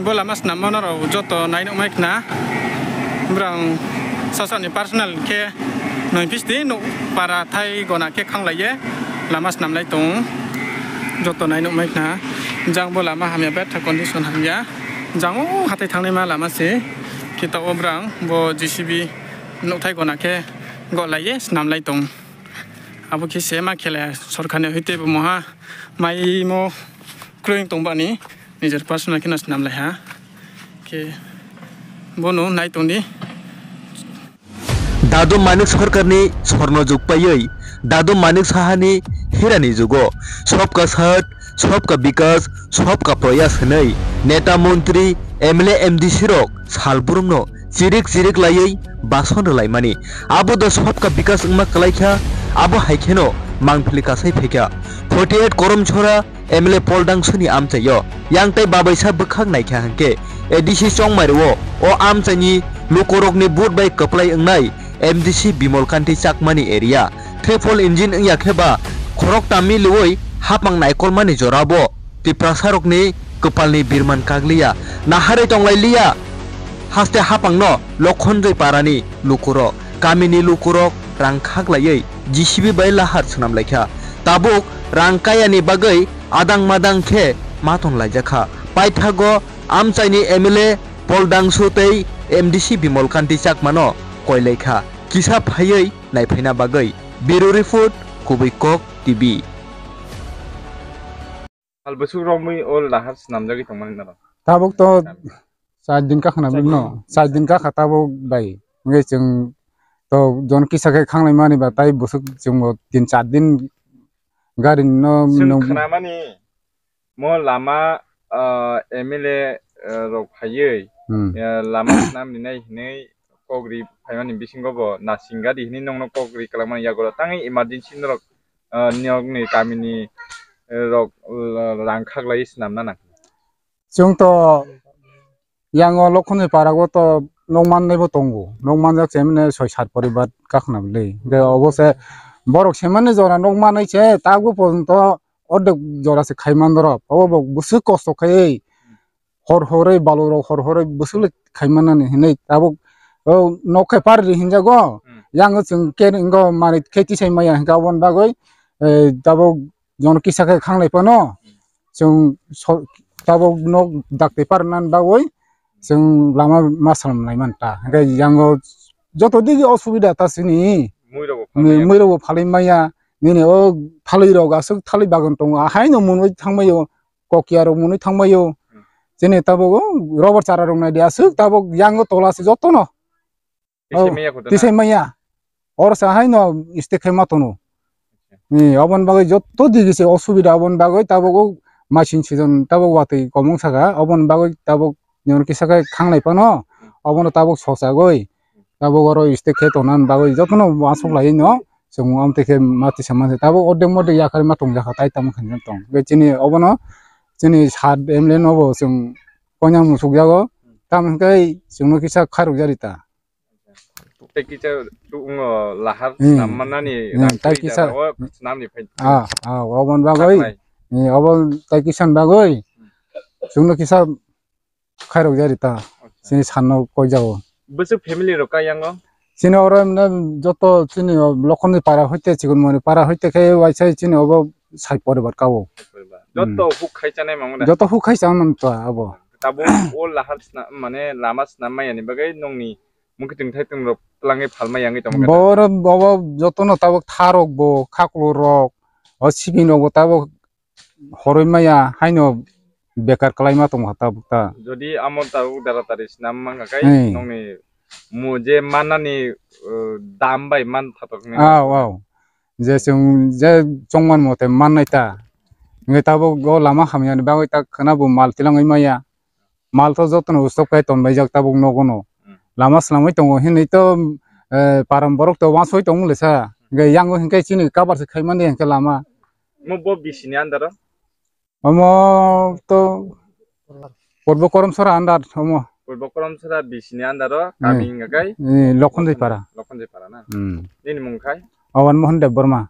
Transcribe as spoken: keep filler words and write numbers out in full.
O lama swnam mano rok joto nai nuk mai khna. Brang sasani personal khe noi pisti nuk para thai gona khe khanglaiye lama swnam lai tong. Joto nai nuk mai khna. Jang bo lama hamya, betha condition hamya. Jang o hatai thangnai ma lama se. Kita o brang bo J C B nuk thai gona khe go laiye swnam lai tong. Abo khe se ma khela sorkar ni hoi tei bo moha mai mo kroi tong bani nijer personal khe no swnam lai ha. Khe bono nai tong di. Dadu Manik Sarkarni sorno jukpaiwi Dadu Manik Sahani hirani jugo Sabka Saath, Sabka Bikas, Sabka Prayas hwnwi neta montri, M L A, M D C rok salbrumno chirik chirik laiwi bason rwlaimani. Abo do Sabka Bikas wngma kwlaikha, abo hai kheno mangpili kasai phaikha. Forty eight Koromchora M L A Paul Dangsuni amchaio yang tei babaisa bwkhak naikha hwnkhe A D C chongmai rwo o amchaini lukurokni vote bai kwplai wngnai M D C Bimal Kanti Chakmani area. Triple engine wngya khe ba khorok tamni lwoi hapang naikolmani jorabo Tiprasarokni kwpalni birman kagliya, naharwi tonglailiya. Haste hapangno Lokhonjoi parani lukurok, kamini lukurok rang khaklaiwi J C B bai lahar swnamlaikha. Tabuk rang kayani bagwi adang madang khe ma tonglaijak kha. Paithago amchaini M L A Paul Dangsu tei M D C Bimal Kanti Chakmano koilaikha kisa phaiwi naiphaina bagwi. Bureau Report, Kubui Kok T V. Sal bwswk romwi o lahar swnamjagwi tongmani norok? Tabuk to char din kakhna bwkno, char din kakha tabuk bai. Hwnkhe chwng to jon kisa khe khanglai mani ba tai bwswk chwngbo tin char din gari no Chwng nung- khwnamani mo lama, ah, M L A, ah, rok phaiwi, Hmm. ah, lama swnam rinai hinwi kok ri phaimani bisingo bo nasing gari hinwi nongno kok ri kwlangmani yago tangwi emergency norok, ah, nokni kamini, eh, rok, ah, rang khaklaiwi swnamna nang. Chwng to yango Lokhonjoi para o to nok mannai bo tongo, nok manjak se mane soi sat poribar kakhna bwlwi. Hwnkhe obo se borok se mane jora nok manwi se tabuk porjonto ordek jora se khai man dorop. Obo bo bwswk kosto khai hor horwi balu rok hor horwi bwswk le khai man nani hinwi tabuk o nok khai par ri hinjago. Hmm. Yango chwng khe wngo manwi khe tisai maya hwnkhe aboni bagwi, eh, tabuk jono kisa khe khanglai phano chwng so-, tabuk nok dakti parna bagwi chwng lama ma salam lai man ta. Hwnkhe yango joto digi osubida ta sini. Muirokbo phalwi maya. Muirokbo phalwi maya. Nini o thalwi rok aswk thalwi bagan tongo. Ahaino munwi thangbaio. Kokiya rok munwi thangbaio. Hmm. Chini tabuk o rubber chara rok naidi aswk tabuk yango tola se jotono. Tisai maya kho da na? Tisai maya. Oro sa hai no stek khai ma tono. Ni obon bagwi jotto digi se osubida obon bagwi tabuk o machine season tabuk watwi komung saka obon bagwi tabuk nyor kisa khai khanglai phano obono tabuk sochagwi tabuk oro stek khai tongna bagwi jotono uansuk lai no chwng amtwi khe ma tisa manse tabuk ordek mordek yakarwi ma tongjakha tai tamo khe tong. Be chini obono chini sat M L A no bo chwng koinang musuk jago tamo hwnkhe chwngno kisa kharok jari ta. Tei kisa tongo lahar Hmm. swnam manani Hmm, rang tei kisa- o swnamni phai. Ah, ah, obon bagwi. Saknai. Eh, obon tei kisa bagwi. Chwngno kisa khairok jari ta. Acha. Chini sanno koi jago. Bwswk family rok kaiyango? Chini oro emne joto chini o Lokhonjoi para hoite Chikonmoni para hoite khe waisa chini obo sai poribar kao. Joto Hmm. huk khai chanai mangmani. Joto huk khai chanai mangta abo. Tabuk o lahar sna-, mane lama swnam maya ni bagwi nongni mungkhe tongthai tongrok twlangwi phalma yangwi tongkha. Borok bobo jotono tabuk tharok bo, khaklurok, o sibingrok bo tabuk horwi maya haino bekar kwlaima tongkha tabuk ta. Jodi amo tabuk dara tari swnam mankha khai Hmm. nongni mu-, je mannani, uh, dam bai man thatok hinwi. Aw, aw. Je chwng je chongmani mote mannai ta. Hwnkhe tabuk o lama hamyani bagwi ta khwna bo mal tilangwi maya. Mal to jotono ustok khe tonbaijak tabuk nogono. Hmm. Lama swnamwi tongo hinwi to, eh, param borok to uansugwi tongmole sa. Hwnkhe yango hwnkhe chini kabar se khaimani hwnkhe lama. Mo bo bisini andaro? Omo to Purbo Koromsora andar omo. Purbo Koromsora bisini andaro Hmm. kami hwnkha kai? Eh, Lokhonjoi para. Lokhonjoi para na? Hmm. Nini mung khai? Owan Mohan Debbarma.